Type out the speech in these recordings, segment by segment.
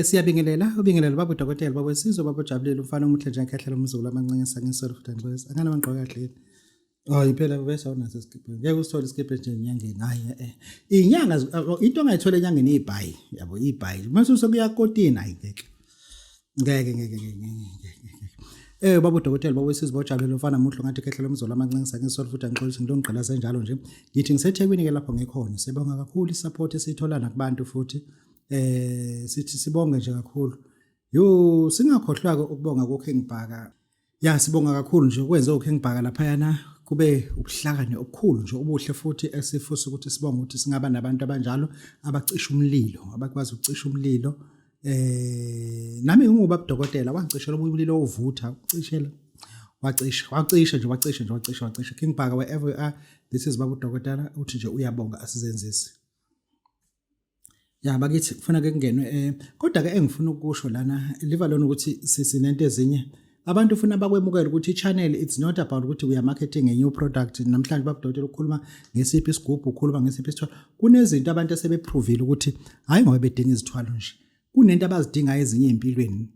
Siyabingelela, ubingelela baba udokotela, baba wesizwe, baba ojabulile, umfana omuhle njengekhehla lomzukulu amancane sangisolo futhi angixolisa. Angana mangqoka kahle. Oh impela bese awunaso isikibha. Ngeke usithole isikibha nje enyangeni. Hayi eh. Inyanga into ongayithola enyangeni ibhayi, yabo ibhayi. Mase usekuya kotini hayi ngeke. Ngeke ngeke ngeke ngeke. Baba udokotela, baba wesizwe, bojabulile, umfana muhle ngathi khehla lomzolo amancane sangisolo futhi angixolisa ngilongigqila senjalo nje. Ngithi ngiseThekwini ke lapho ngikhona. Sibonga kakhulu isupport esiyithola nakubantu futhi. Sithi sibonge nje kakhulu. Yo singakhohlwa ke ukubonga kuKing Bhaka. Ya sibonga kakhulu nje ukwenze uKing Bhaka laphayana kube ubuhlakani obukhulu nje obuhle futhi esifusa ukuthi sibonge ukuthi singaba nabantu abanjalo abacisha umlilo, abakwazi ukucisha umlilo. Nami ngingubaba udokotela wangicishela umlilo ovutha, ucishela wacisha wacisha nje wacisha nje wacisha wacisha. King Bhaka, wherever you are, this is baba udokotela uthi nje uyabonga asizenzisi. Ya bakithi kufuna ke kungenwe kodwa ke engifuna ukusho lana liva lona ukuthi sinento ezinye abantu ufuna bakwemukela ukuthi i-channel, it's not about ukuthi we are marketing a new product. Namhlanje babudokotela ukukhuluma ngesiphi isigubhu, ukhuluma ngesiphi isithwalo. Kunezinto abantu asebeprovile ukuthi hayi ngoba bedinga izithwalo nje, kunento abazidingayo ezinye empilweni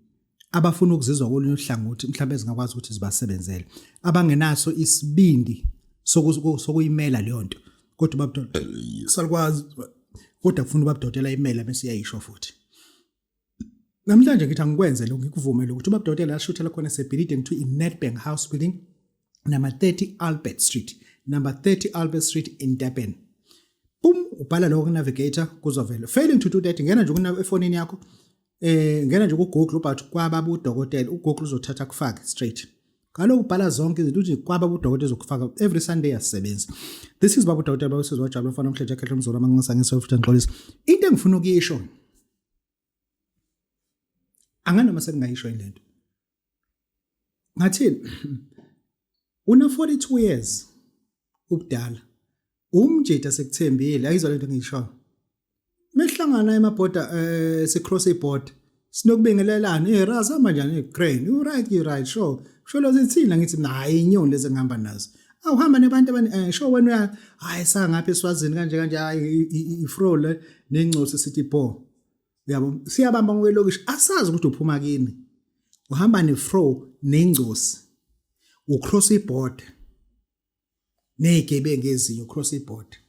abafuna ukuzizwa kolunye uhlangothi mhlawumbe ezingakwazi ukuthi zibasebenzele, abangenaso isibindi sokuyimela leyo nto. Kodwa babudokotela salukwazi, kodwa kufuna ubabudokotela imela bese iyayisho futhi. Namhlanje ngithi angikwenze lokhu, ngikuvumele ukuthi ubabudokotela ashuthela khona sebhilidini kuthiwa i-Nedbank House Building, number 30 Albert Street, number 30 Albert Street in Durban. Boom, ubhala lokho ku-navigator kuzovela. Failing to do that, ngena nje efonini yakho, ngena nje ku-Google ubhathi kwababa udokotela, uGoogle uzothatha kufake straight. Kaloku ubhala zonke izinto uthi kwababa udokotela uzokufaka. Every Sunday asisebenzi. This is baba udokotela, baba usizwe wajabula, umfana omhle nje khehla umzolo amanxesa ngisho futhi angixolisa. Into engifuna ukuyisho anganoma sekungayisho lento. Ngathini? Una 42 years ubudala. Umjita sekuthembile, ayizwa lento engiyishoyo. Mehlangana emabhoda si cross iborder. Sinokubingelelana, raza hamba njani Ukraine? You right, you right, sure. Sho lo sithina ngithi hayi inyoni lezi engihamba nazo. Awuhamba nebantu abani sho wena uya hayi sangapha eSwazini kanje kanje hayi ifro le nencosi sithi bo. Uyabo siyabamba ngokwelokishi asazi ukuthi uphuma kini. Uhamba nefro nengcosi. Ucross iborder. Nezigebengu ezinye ucross iborder.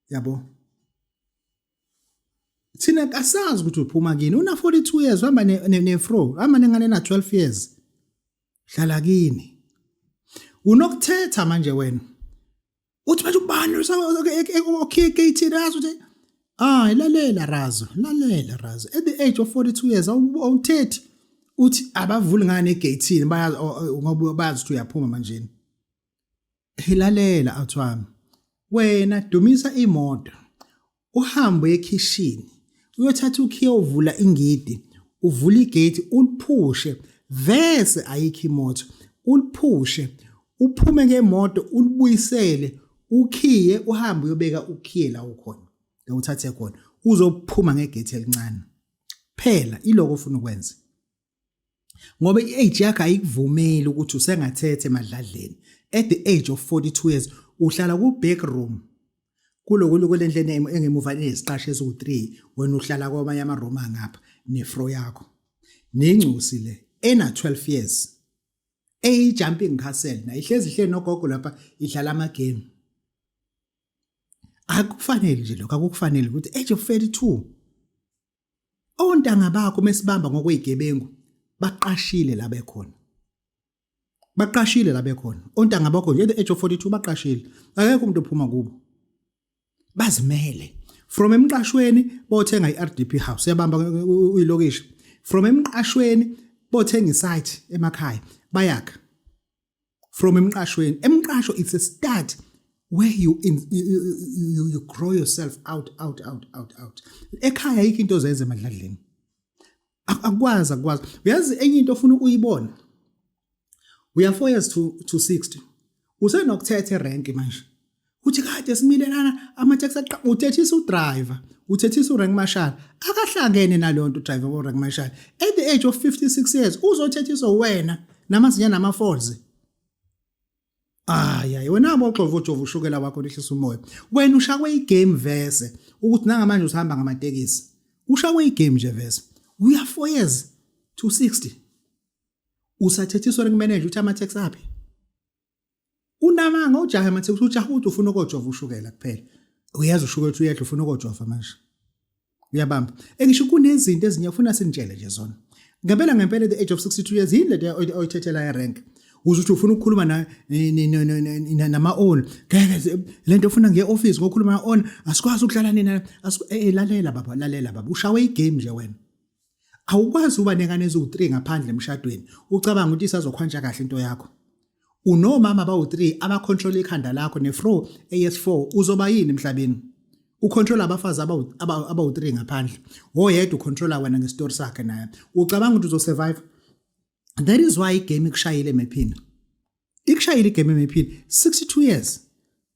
Yabo. Thina asazi ukuthi uphuma kini. Una 42 years uhamba nefro, uhamba nengane na 12 years. Hlala kini. Unokuthetha manje wena. Uthi manje ubani okhiye gate razo uthi ah lalela razo, lalela razo. At the age of 42 years awuthethi uthi abavuli ngani egate bayazi ngoba bayazi ukuthi uyaphuma manje. Lalela athwami. Wena dumisa imoto. Uhambe ekhishini uyothatha ukhiye uvula ingidi, uvula igate uliphushe vese ayikho imoto, uliphushe uphume ngemoto ulibuyisele ukhiye uhambe uyobeka ukhiye la ukhona la uthathe khona, uzophuma ngegate elincane. Phela iloko ofuna ukwenza. Ngoba i-age yakho ayikuvumeli ukuthi usengathethe emadladleni. At the age of 42 years uhlala ku back room. Kuloku kulendleni engemuva eneziqasho eziwu3, wena uhlala kwamanye ama room angapha nefro yakho. Nengcusi le ena 12 years. Eyi jumping castle na ihlezi ihleli nogogo lapha idlala ama game. Akufanele nje lokho, akukufanele ukuthi age of 32 ontanga bakho mesibamba ngokwezigebengu baqashile la bekhona. Baqashile la bekhona. Ontanga bakho nje at the age of 42 baqashile. Akekho umuntu ophuma kubo. Bazimele. From emqashweni bothenga iRDP house, yabamba uyilokishi. From emqashweni bothenga isite emakhaya bayakha. From emqashweni, emqasho it's a start where you grow yourself out out out out out. Ekhaya ayikho into ozenza emadladleni. Akwazi akwazi. Uyazi enye into ofuna uyibone. We are 4 years to 60. Usenokuthetha erank manje. Uthi kade simile lana ama-taxi aqha uthethisa udriver, uthethisa urank marshal. Akahlangene nalonto udriver wo rank marshal. At the age of 56 years uzothethiswa wena namazinya nama falls. Ay ay wena boxova ujova ushukela wakho lihlisa umoya. Wena ushakwe igame vese ukuthi nangamanje usahamba ngamatekisi. Ushawe igame nje vese. We are 4 years to 60. Usathethiswa kumanager uthi ama tax aphi? Unamanga ujahe ama tax, ujaha ukuthi ufuna ukojova ushukela kuphela. Uyazi ushukela uthi uyedla, ufuna ukojova manje. Uyabamba. Engisho kunezinto ezinye ufuna sinitshele nje zona. Ngempela ngempela, the age of 62 years, yini lento oyithethela erank? Uze uthi ufuna ukukhuluma na nama own. Ngeke lento, ufuna nge office ngokhuluma na own, asikwazi ukudlala nina. Lalela baba, lalela baba, ushawe igame nje wena. Awukwazi uba nengane eziwu3 ngaphandle emshadweni ucabanga ukuthi isazokhwantsha kahle into yakho. Unomama abawu3 abacontrol ikhanda lakho nefro AS4, uzoba yini emhlabeni? Ucontrol abafazi abawu3 ngaphandle, oyedwa ucontrola wena ngestory sakhe naye. Ucabanga ukuthi uzosurvive? That is why igame ikushayile emephini, ikushayile igame emephini. 62 years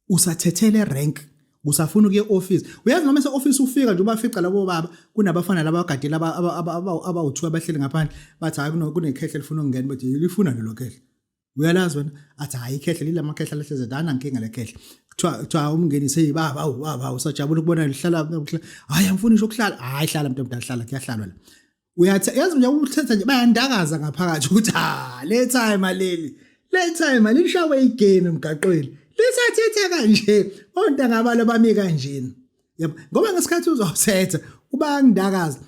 usathethele rank, usafuna ukuya e-office. Uyazi noma ese-office ufika nje ubafica labo baba, kunabafana laba abagadile abawu-2 abahleli ngaphandle, bathi, "Hhayi, kunekhehle elifuna ukungena." Bathi, "Lifuna lelo khehle, uyalazi wena?" Athi, "Hhayi, ikhehle lilamakhehla lahleze anankinga le khehle." Kuthiwa umngenise, "Hey baba, awu baba, usajabula ukubona lihlala." "Hhayi, angifuni ngisho ukuhlala." "Hhayi, hlala mntu omdala, hlala, kuyahlalwa la." Uyathi yazi nje uthetha nje, bayandakaza ngaphakathi ukuthi ha, le time leli, le time lishawe igame emgaqweni, lisathetha kanje, ontanga balo bami kanjena, yabo, ngoba ngesikhathi uzothetha ubangindakaza,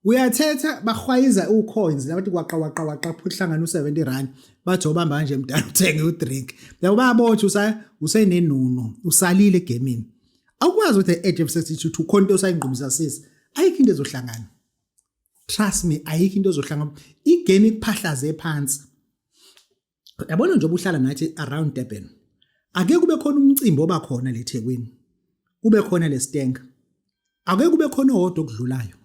uyathetha, bahwayiza ucoins labathi waqa waqa waqa, uhlangana u70 rand, bathi, "Obamba kanje mdala, uthenge udrink." Yabo, bayabotha usenenunu, usalile egamini. Awukwazi ukuthi age of 62 khona into osayingqubisa sisi. Ayikho into ezohlangana, trust me, ayikho into ezohlangana. Igame ikuphahlaze phansi. Yabona nje uhlala nathi around Durban, ake kube khona umcimbi oba khona le Thekwini, kube khona le stank, ake kube khona owodwa okudlulayo,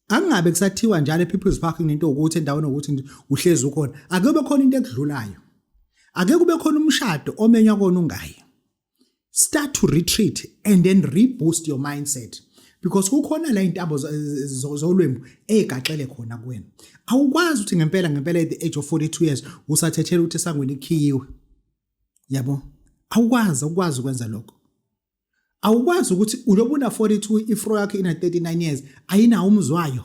angabe kusathiwa njalo ePeople's Park kunento ukuthi endaweni ukuthi uhlezi ukhona. Ake kube khona into ekudlulayo, ake kube khona umshado omenywa kona ungayi. Start to retreat and then reboost your mindset, because kukhona la intambo zolwembu ezigaxele khona kuwena. Awukwazi ukuthi ngempela ngempela at the age of 42 years usathethela ukuthi esangweni ikhiyiwe, yabo. Awukwazi, ukwazi ukwenza lokho. Awukwazi ukuthi ulobuna 42, ifro yakho ina 39 years, ayinawo umzwayo,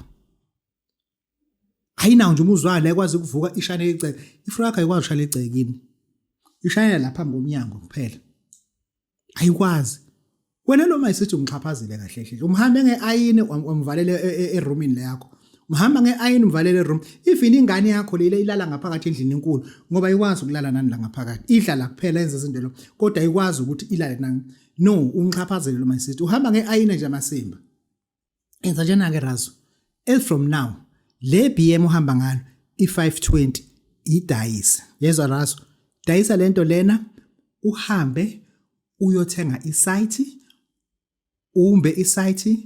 ayinawo nje umuzwayo la ekwazi ukuvuka ishane iceke. Ifro yakho ayikwazi ukushaya ecekini, ishayela lapha phambi komnyango kuphela, ayikwazi. Wena lo mayisithi umxhaphazile kahle hle, umhambe ngeayini, umvalele eroomini yakho, umhamba ngeayini, umvalele eroom. Even ingane yakho lele ilala ngaphakathi endlini enkulu, ngoba ayikwazi ukulala nani la ngaphakathi, idlala kuphela, yenza izinto lo, kodwa ayikwazi ukuthi ilale nani. No, umxhaphazile lo mayisithi uhamba ngeayini nje amasimba. Enza njena ke razo, as from now le BM uhamba ngalo i520, idayise, yezwa razo? Dayisa lento lena, uhambe uyothenga isite, umbe isite,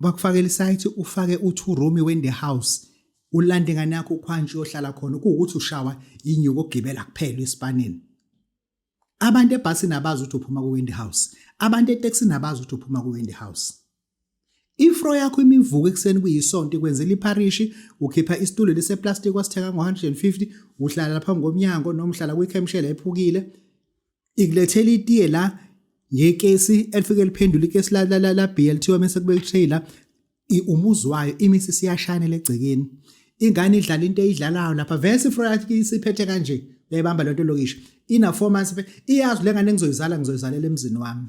bakufakela isite, ufake u2 room in the house, ulande ingane yakho ukhwantshi, uyohlala khona, kuwukuthi ushawa inyuko ogibela kuphela esipanini. Abantu ebhasini abazi ukuthi uphuma ku-Wendy House, abantu etekisini abazi ukuthi uphuma ku-Wendy House. Ifro yakho imivuko ekuseni kuyisonto, ikwenzela ipharishi, ukhipha isitulo leseplastic wasithenga ngo-150, uhlala lapha ngomnyango noma uhlala kwikhemshela ephukile, ikulethela itiye la ngekesi elifike liphendula ikesi la la la BLT, mase kube tray la umuzi wayo, imisi siyashanela egcekeni, ingane idlala into eyidlalayo lapha. Vese ifro yakhe isiphethe kanje, uyayibamba lento lokisho, ina 4 months, iyazi le ngane ngizoyizala, ngizoyizalela emzini wami.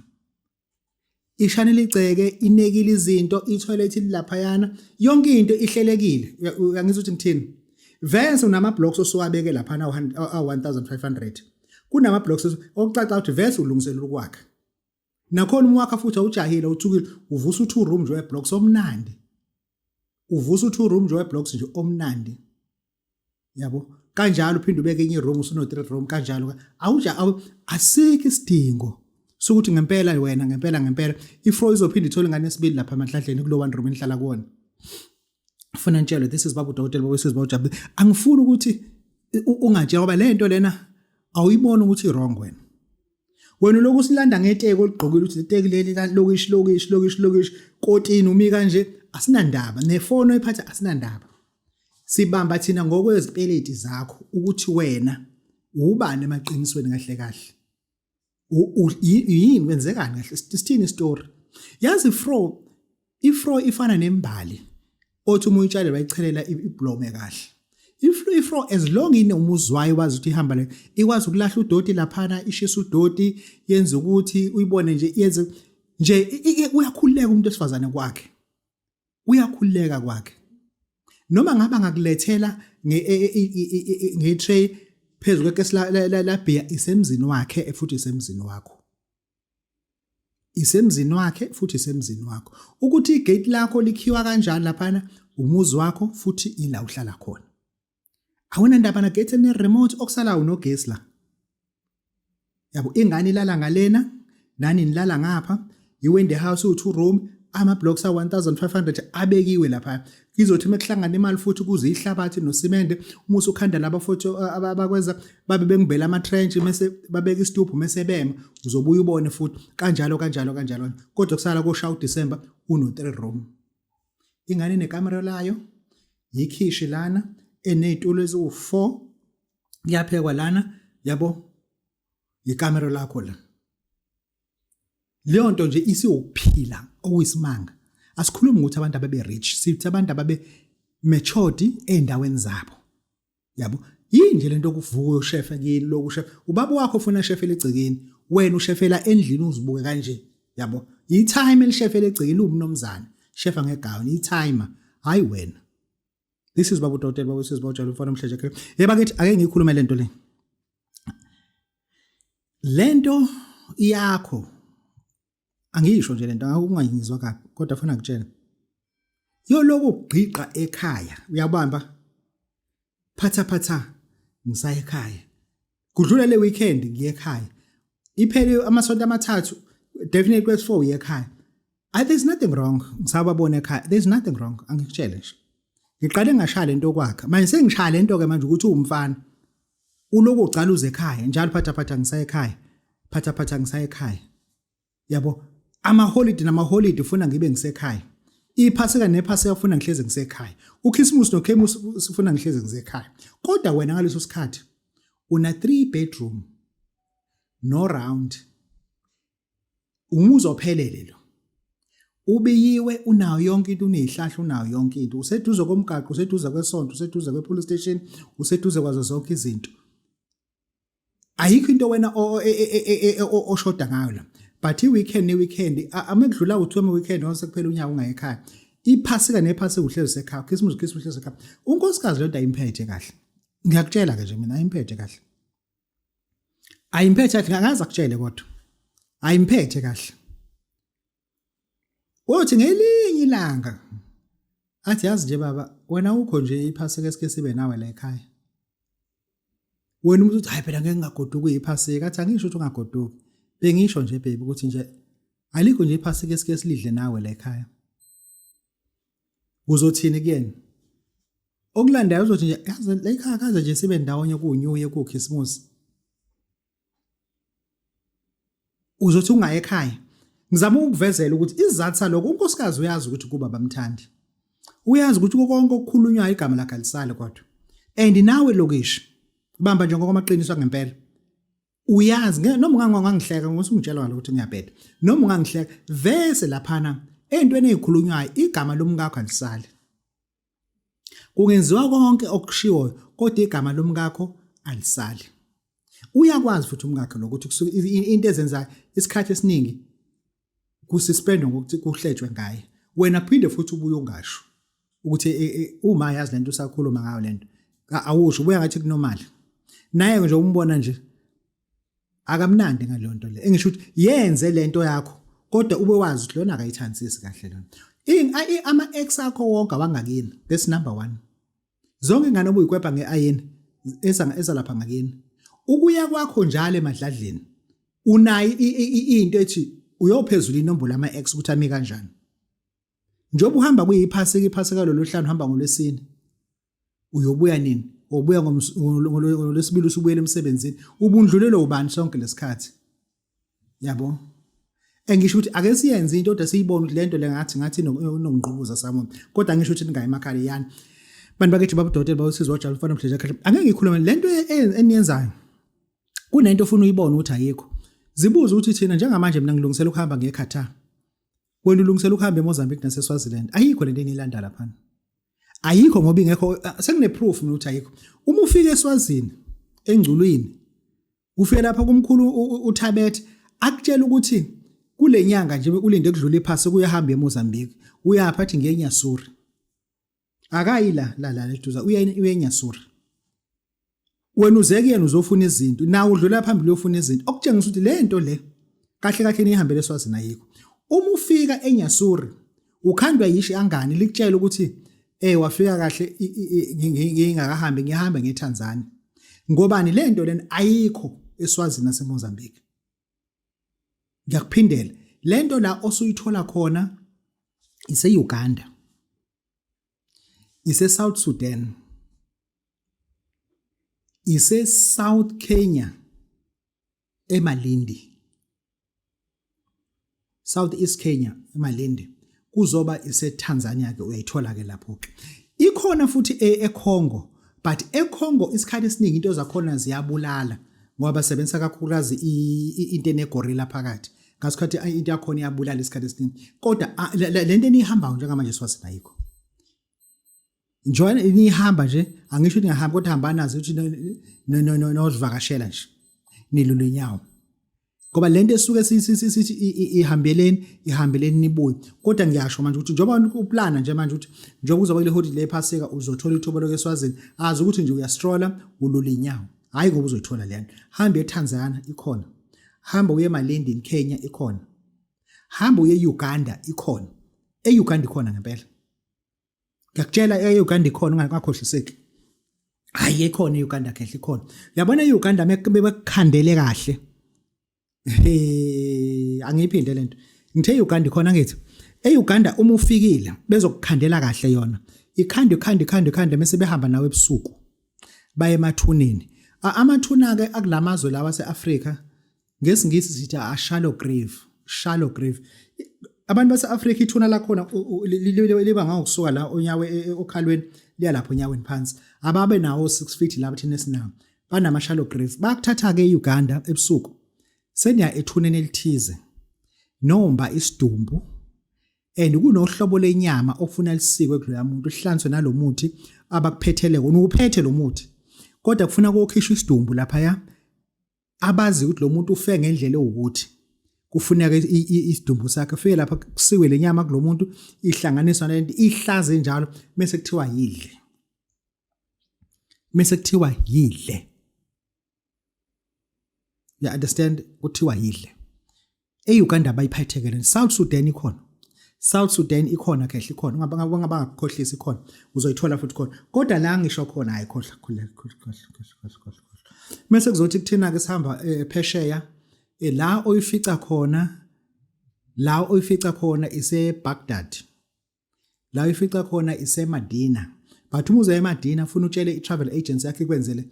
Ishanela igceke, inekile izinto, i-toilet ilaphayana, yonke into ihlelekile. Uyangizwa ukuthi ngithini? Vese unama blocks osuwabeke laphana awu-1500, kunama blocks okucaca ukuthi vese ulungiselela ukwakha nakhona. Uma wakha futhi awujahile, uthukile, uvusa u-2 room nje weblocks omnandi, uvusa u-2 room nje weblocks nje omnandi, yabo, kanjalo uphinde ubeke enye room, usuno 3 room kanjalo. Awuja, asikho isidingo sokuthi ngempela wena ngempela ngempela ifro izophinde ithole ingane esibili lapha emanhlanhleni kulo one room enihlala kuwona. Funa ntshelo, this is baba udokotela, baba wesizwe, bawujabule. Angifuni ukuthi ungatshela, ngoba le nto lena awuyiboni ukuthi wrong. Wena lokhu silanda ngeteki oligqokile, ukuthi leteki leli lokishi lokishi lokishi lokishi kotini umi kanje, asinandaba nefoni oyiphatha, asinandaba. Sibamba thina ngokwezipeleti zakho ukuthi wena ubani emaqinisweni kahle kahle, yini, kwenzekani kahle, sithini story, yazi fro. Ifro ifana nembali othi uma uyitshale bayichelela iblome kahle. Ifro ifro as long inomuzi wayo wazi ukuthi ihamba le ikwazi ukulahla udoti laphana ishisa udoti yenza ukuthi uyibone nje yenze nje uyakhululeka umuntu wesifazane kwakhe. Uyakhululeka kwakhe. Noma ngabe angakulethela nge-tray phezu kwekesi labhiya isemzini wakhe futhi isemzini wakho. Isemzini wakhe futhi isemzini wakho. Ukuthi igate lakho likhiwa kanjani laphana umuzi wakho futhi ila uhlala khona. Awunandaba na gate ene remote okusalayo unogesi la. Yabo ingane ilala ngalena nani nilala ngapha iwende house u2 room ama blocks a 1500 abekiwe lapha izothi mekuhlangana imali futhi kuze ihlabathi nosimende uma usukhanda laba futhi abakwenza babe bengibela ama trench mase babeka isituphu mase bema uzobuya ubone futhi kanjalo kanjalo kanjalo kodwa kusala kosha uDecember uno 3 room ingane nekamera layo yikhishi lana enezitulo eziwu4 kuyaphekwa lana yabo ikamero lakho la leyo nto nje isiwukuphila okuyisimanga asikhulumi ukuthi abantu ababe rich sithi abantu ababe matured endaweni zabo yabo yini nje lento okuvuka uyoshefa kini lokhu ushefa ubaba wakho ufuna shefela egcekeni wena ushefela endlini uzibuke kanje yabo yi-time elishefela egcekeni uwumnumzane shefa ngegawuni i-timer hayi wena this is baba udokotela baba usizwa ujalo umfana omhle nje yeba kithi ake ngikhulume lento le lento yakho angisho nje lento ungangizwa kabi kodwa funa ngikutshela yoloku ugqiqa ekhaya uyabamba phatha phatha ngisaya ekhaya kudlula le weekend ngiye ekhaya iphele amasonto amathathu definitely kwesi 4 uye ekhaya I there's nothing wrong ngisababona ekhaya there's nothing wrong angikutshele nje ngiqale ngashaya lento kwakha manje sengishaya lento ke manje ukuthi uwumfana uloku ugcala uze ekhaya njalo phatha phatha ngisaya ekhaya phatha phatha ngisaya ekhaya yabo amaholidi namaholidi ufuna ngibe ngisekhaya iphasika nephasika ufuna ngihleze ngisekhaya ukhisimusi nokhemusi ufuna ngihleze ngisekhaya kodwa wena ngaleso sikhathi una 3 bedroom no round umuzi ophelele lo ubiyiwe unayo yonke into unezihlahla unayo yonke into useduze komgaqo useduze kwesonto useduze kwe-police station useduze kwazo zonke izinto ayikho into wena e, e, e, oshoda ngayo la but i-weekend ne-weekend amekudlula u-two ama-weekend onse kuphela unyaka ungaye ekhaya iphasika nephasika uhlezi usekhaya ukhisimusi ukhisimusi uhlezi ekhaya unkosikazi lento ayimphethe kahle ngiyakutshela-ke nje mina ayimphethe kahle ayimphethe kahle angaze akutshele kodwa ayimphethe kahle uthi ngelinye ilanga athi yazi nje baba wena ukho nje iphasika esike sibe nawe la ekhaya wena umuntu uthi hayi phela ngeke ngingagoduki iphasika athi angisho ukuthi ungagoduki bengisho nje baby ukuthi nje alikho nje iphasika esike silidle nawe la ekhaya uzothini kuyena okulandayo uzothi nje yazi la ekhaya kaze nje sibe ndawonye ku-new year kukhisimusi uzothi ungaye ekhaya ngizama ukukuvezela ukuthi isizathu saloko unkosikazi uyazi ukuthi kuba bamthandi uyazi ukuthi konke okukhulunywayo igama lakhe alisale kodwa and nawe lokishi bamba nje ngokwamaqiniso angempela uyazi noma ungangihleka ngokuthi ungitshela ngalo ukuthi ngiyabheda noma ungangihleka vese laphana entweni ezikhulunywayo igama lomkakho alisale Kungenziwa konke okushiwoyo kodwa igama lomkakho alisali. Uyakwazi futhi umkakhe lokuthi kusuke into ezenzayo isikhathi esiningi kususpendwa ngokuthi kuhletshwe ngaye. Wena phinde futhi ubuye ungasho ukuthi e, e, uma yazi lento usakhuluma ngayo lento awusho ubuya ngathi kunormal. Naye nje umbona nje akamnandi ngaleyo nto le engisho ukuthi yenze lento yakho kodwa ube wazi ukuthi lona akayithandisisi kahle lona ama ex akho wonke awangakini that's number 1 zonke ingane obuyikwebha ngeayini esa esalapha ngakini ukuya kwakho njalo emadladleni unayo into ethi uyophezulu inombolo ama ex ukuthi ami kanjani njengoba uhamba kuyiphasika iphasika loluhlanu uhamba ngolwesine uyobuya nini ubuya ngolwesibili usubuyela emsebenzini ubundlulelwe ubani sonke lesikhathi yabo engisho ukuthi ake siyenze into kodwa siyibone ukuthi lento le ngathi ngathi inongqubuza samona kodwa ngisho ukuthi ningayi emakhaya yani bantu bakithi babudokotela bawusizwa wajabula ufana mhleja khahle angeke ngikhulume lento eniyenzayo kunento ofuna uyibone ukuthi ayikho zibuze ukuthi thina njengamanje mina ngilungisela ukuhamba ngiye eQatar. Wena ulungisela ukuhamba eMozambique naseSwaziland. Ayikho lento enilanda lapha. Ayikho ngoba ingekho, sekune proof mina ukuthi ayikho. Uma ufika eSwazini engculwini, ufike lapha kumkhulu uThabethe akutshela ukuthi kule nyanga nje ulinde kudlula iphasi kuyahamba eMozambique. Uyapha athi ngenyasuri. Akayi la la la eduza, uya eNyasuri. Wena uze kuyena uzofuna izinto, nawe udlula phambili uyofuna izinto, okutshengisa ukuthi le nto le kahle kahle nihambele eSwazini ayikho. Uma ufika eNyasuri ukhandwa yishi angani likutshela ukuthi wafika kahle ngingakahambi ngihamba ngeTanzania. Ngobani le nto lena ayikho eSwazini naseMozambique. Ngiyakuphindela le nto la osuyithola khona ise-Uganda, ise-South Sudan, ise-South Kenya eMalindi, South East Kenya eMalindi, kuzoba ise-Tanzania ke uyayithola ke lapho ke. Ikhona futhi eCongo, but eCongo isikhathi esiningi into zakhona ziyabulala ngoba basebenzisa kakhulukazi into enegorilla phakathi. Ngasikhathi into yakhona iyabulala isikhathi esiningi. Kodwa le nto eniyihambayo njengamanje eSwazini ayikho. Njengoba nihamba nje, angisho ukuthi ningahamba kodwa hamba nazo ukuthi nozivakashela nje nilule inyawo. Ngoba lento esuke sithi ihambeleni ihambeleni nibuye. Kodwa ngiyasho manje ukuthi njengoba uplana nje manje ukuthi njengoba uzoba kule holiday lephasika uzothola ithuba lokuya eSwazini, azi ukuthi nje uyastrola ulula inyawo. Hayi ngoba uzoyithola lento. Hamba eTanzania ikhona. Hamba uye eMalindi in Kenya ikhona. Hamba uye eUganda ikhona. EUganda ikhona ngempela. Ngiyakutshela e-Uganda ikhona, ungakhohliseki. Hayi ikhona e-Uganda khehle ikhona. Uyabona e-Uganda bebekukhandele kahle. Hey, angiyiphinde lento. Ngithe e-Uganda ikhona ngithi. E-Uganda uma ufikile bezokukhandela kahle yona. Ikhanda ikhanda ikhanda ikhanda mase behamba nawe ebusuku. Baye emathuneni. Amathuna ke akulamazwe lawa ase-Afrika ngesiNgisi sithi a shallow grave, shallow grave. Abantu base-Afrika ithuna lakhona liba ngangokusuka la onyawe okhalweni liya lapho onyaweni phansi. Ababe nawo 6 feet laba thina esinawo. Banama shallow grave. Bakuthatha ke eUganda ebusuku. Seniya ethuneni elithize. Nomba isidumbu and kunohlobo lenyama ofuna lisikwe kuloya muntu lihlanzwe nalomuthi abakuphethele kona, uphethe lo muthi. Kodwa kufuna kokhishwa isidumbu lapha abazi ukuthi lo muntu ufe ngendlela ewukuthi kufuneka isidumbu sakhe fike lapha kusiwe lenyama kulomuntu ihlanganiswa nalento ihlaze njalo bese kuthiwa yidle, bese kuthiwa yidle. You understand? Kuthiwa yidle. E-Uganda bayiphatheke le. South Sudan ikhona. South Sudan ikhona kehle ikhona. Ungabangakukhohlisi ikhona. Uzoyithola futhi khona. Kodwa la ngisho khona hayi khohla khohla khohla khohla khohla khohla. Mase kuzothi kuthina ke sihamba phesheya la oyifica khona, la oyifica khona ise Baghdad. La uyifica khona iseMadina. But uma uzoya eMadina funa utshele i-travel agency yakho ikwenzele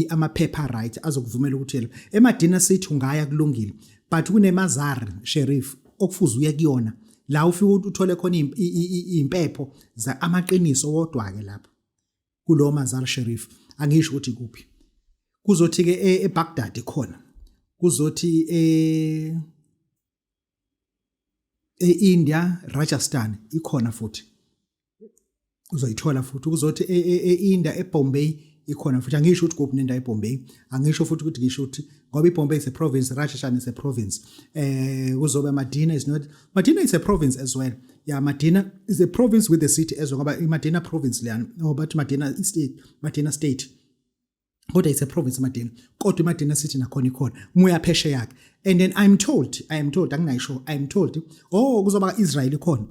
amaphepha right azokuvumela ukuthi uye eMadina. Sithi ungaya kulungile, but kuneMazar Sharif okufuze uye kuyona, la ufike uthole khona impepho za amaqiniso wodwa ke lapho kulo Mazar Sharif. Angisho ukuthi kuphi. Kuzothi ke eBaghdad khona, kuzothi e-India Rajasthan ikhona futhi, uzoyithola futhi. Kuzothi e-India eBombay ikhona futhi. Angisho ukuthi kuphi nendawo eBombay, angisho futhi ukuthi ngisho ukuthi ngoba iBombay is a province, Rajasthan is a province. Kuzoba Madina is not Madina is a province as well. Yeah, Madina is a province with the city as well, ngoba iMadina province leyana, oh but Madina state, Madina state, kodwa it's a province Madina. Kodwa iMadina city nakhona ikhona muya phesheya ke. And then I'm told, I am told, anginayo, I am told, oh kuzoba Israel ikhona,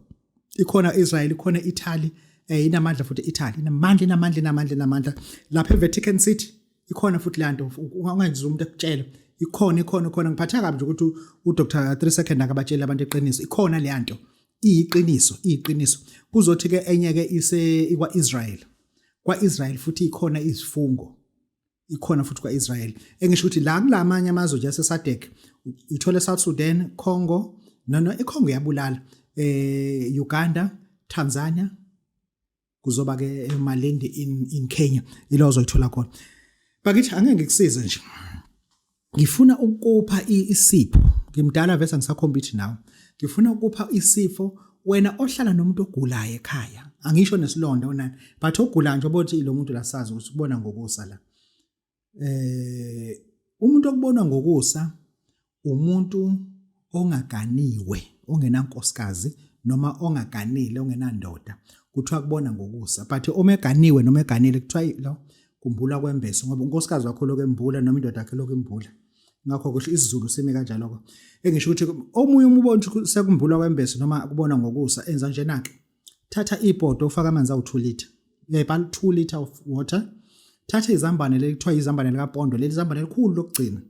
ikhona Israel, ikhona Italy, inamandla futhi Italy, inamandla inamandla inamandla inamandla lapha eVatican City ikhona futhi le nto. Ungenza umuntu ekutshela ikhona ikhona ikhona. Ngiphatheka kabi nje ukuthi uDr 3 second akabatshela abantu iqiniso. Ikhona le nto, iyiqiniso, iyiqiniso. Kuzothi ke enye ke ise ikwa Israel, kwa-Israel futhi ikhona izifungo, ikhona futhi kwa-Israel. Engisho ukuthi la kulamanye amazwe nje aseSADC ithole South Sudan, Congo, no iCongo iyabulala, Uganda, Tanzania, kuzoba ke eMalindi in Kenya, ilo ozoyithola khona. Bakithi angeke ngikusize nje. Ngifuna ukupha isipho. Ngimdala vese ngisakhompyutha nawe. Ngifuna ukupha isifo wena ohlala nomuntu ogulayo ekhaya. Angisho nesilonda onani, but ogulayo nje obothi lo muntu lasazi ukuthi ubona ngokusa la. Eh umuntu okubonwa ngokusa umuntu ongaganiwe, ongenankosikazi noma ongaganile, ongenandoda. Kuthiwa kubona ngokusa, but uma eganiwe noma eganile kuthiwa lo kumbula kwembeso ngoba unkosikazi wakho lokho embula noma indoda yakhe lokho imbula. Ngakho kusho isiZulu simi kanjalo ke. Engisho ukuthi omunye uma ubona ukuthi sekumbulwa kwembeso noma kubona ngokusa enza njena ke. Thatha ibhodo ufake amanzi awu-2 litre. Uyayibhala 2 litre of water. Thatha izambane leli kuthiwa izambane likapondo leli zambane elikhulu lokugcina.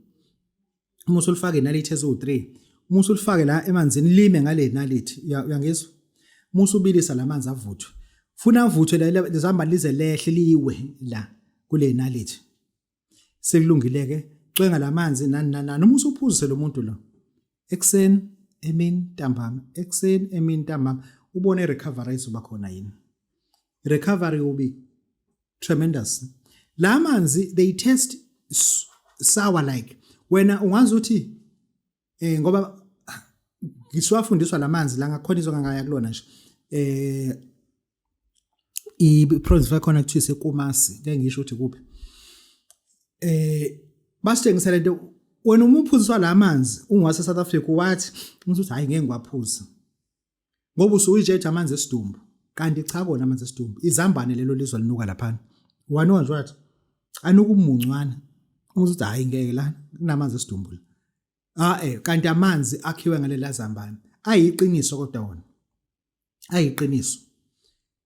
Uma usulifake inalithi eziwu-3 uma usulifake la emanzini lime ngale nalithi uyangizwa uma usubilisa la manzi avuthwe funa avuthwe la lizambane lize lehle liwe la kule nalithi sekulungile-ke cwenga la manzi nani nani nani uma usuphuzise lo muntu lo ekuseni emini ntambama ekuseni emini ntambama ubone i-recovery izoba khona yini recovery will be tremendous la manzi they taste sour like wena ungazi ukuthi eh ngoba ngisiwafundiswa lamanzi la ngakhona izwe ngangaya kulona nje eh i-province yakhona kuthiwa iseKumasi ngeke ngisho ukuthi kuphi eh basitshengisa lento wena uma uphuziswa la manzi ungwase South Africa wathi uthi hayi ngeke ngiwaphuze ngoba usuyitsheja amanzi esidumbu kanti cha kona amanzi esidumbu izambane lelo lizwa linuka laphana wanuka nje wathi anuka umuncwana uthi hayi ngeke la kunamanzi esidumbu la ah eh kanti amanzi akhiwe ngalela zambane ayiqiniso kodwa wona ayiqiniso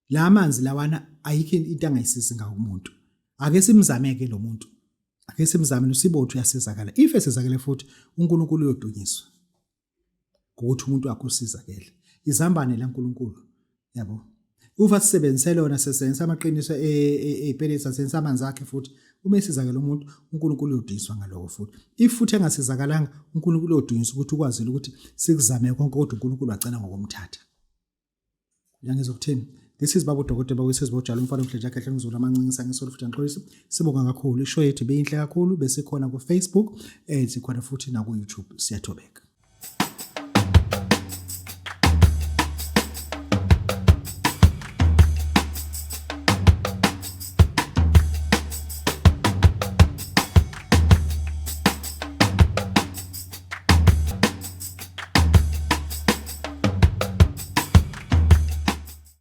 la manzi lawana ayikho into angayisizi ngawo umuntu ake simzameke lo muntu ake simzame usibothu uyasizakala if esizakele futhi uNkulunkulu uyodunyiswa ngokuthi umuntu wakhe usizakele izambane laNkulunkulu yabo ufa sisebenzise lona sisebenzisa amaqiniso ey'pelesi sisebenzisa amanzi akhe futhi uma esizakele umuntu uNkulunkulu uyoduyiswa ngaloko futhi if futhi engasizakalanga uNkulunkulu uyoduyiswa ukuthi ukwazile ukuthi sikuzame konke kodwa uNkulunkulu wagcina ngokumthatha Uyangizwa ukuthini? This is Babu Dokotela Bakwesizwe Bojalo umfana omhle nje akhehle ngizulu amancinisa ngisolo futhi angixolisi. Sibonga kakhulu. Ishow yethu ibiyinhle kakhulu besikhona ku Facebook, eh sikhona futhi na ku YouTube. Siyathobeka.